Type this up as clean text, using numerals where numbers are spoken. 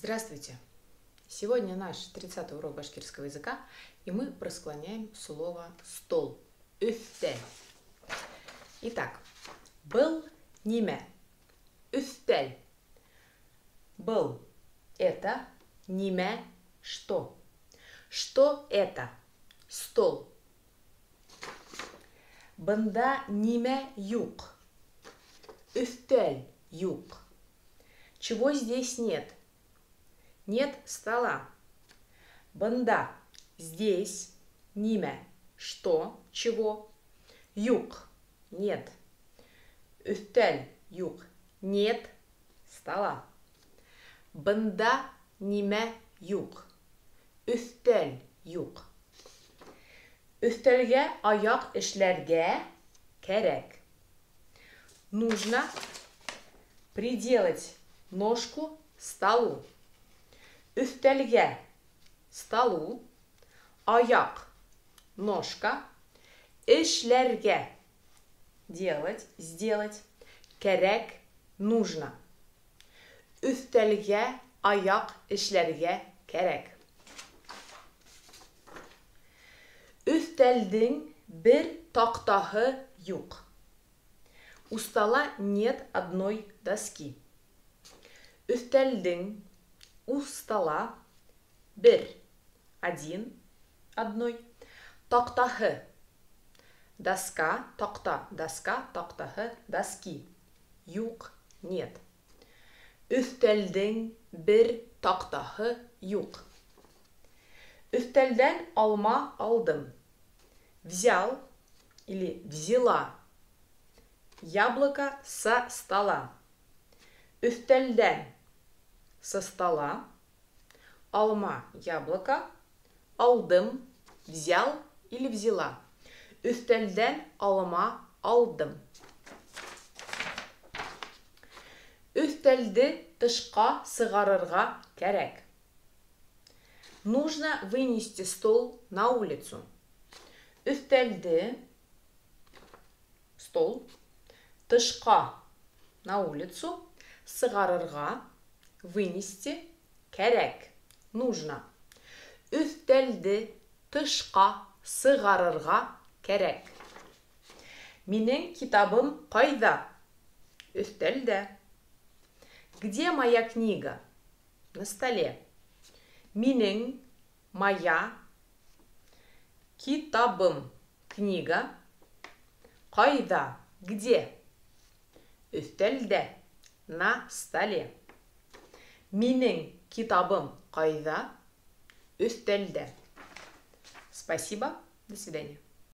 Здравствуйте! Сегодня наш 30-й урок башкирского языка, и мы просклоняем слово «стол» – «өҫтәл». Итак, был нимә, өҫтәл. Был – это, нимә – что. Что это? Стол. Бында нимә юҡ? Өҫтәл юҡ. Чего здесь нет? Нет стола. Бында здесь, нимә что, чего, юҡ нет. Өҫтәл юҡ нет стола. Бында нимә юҡ? Өҫтәл юҡ. Өҫтәлгә аяҡ эшләргә кәрәк. Нужно приделать ножку столу. Өҫтәлгә столу, аяҡ ножка, эшләргә делать, сделать, кәрәк нужно. Өҫтәлгә аяҡ эшләргә кәрәк. Өҫтәлдең бер таҡтаһы юҡ. У стола нет одной доски. Өҫтәлдең, у стола, бер, один, одной, таҡтаһы, доска, таҡта, доска, таҡтаһы, доски, юҡ, нет. Өҫтәлдең бер таҡтаһы юҡ. Өҫтәлдән алма алдым. Взял или взяла яблоко со стола. Өҫтәлдән со стола, алма яблоко, алдым, взял или взяла. Өҫтәлдән алма алдым. Өҫтәлде тышҡа сығарырға кәрәк. Нужно вынести стол на улицу. Өҫтәлде, стол, тышҡа на улицу, сығарырға, вынести, кәрәк, нужно. Өҫтәлде тышҡа сығарырға кәрәк. Минең китабым ҡайҙа? Өҫтәлдә. Где моя книга? На столе. Минең, моя, китабым, книга, ҡайҙа, где? Өҫтәлдә, на столе. Минең китабым ҡайҙа? Өҫтәлдә. Спасибо, до свидания.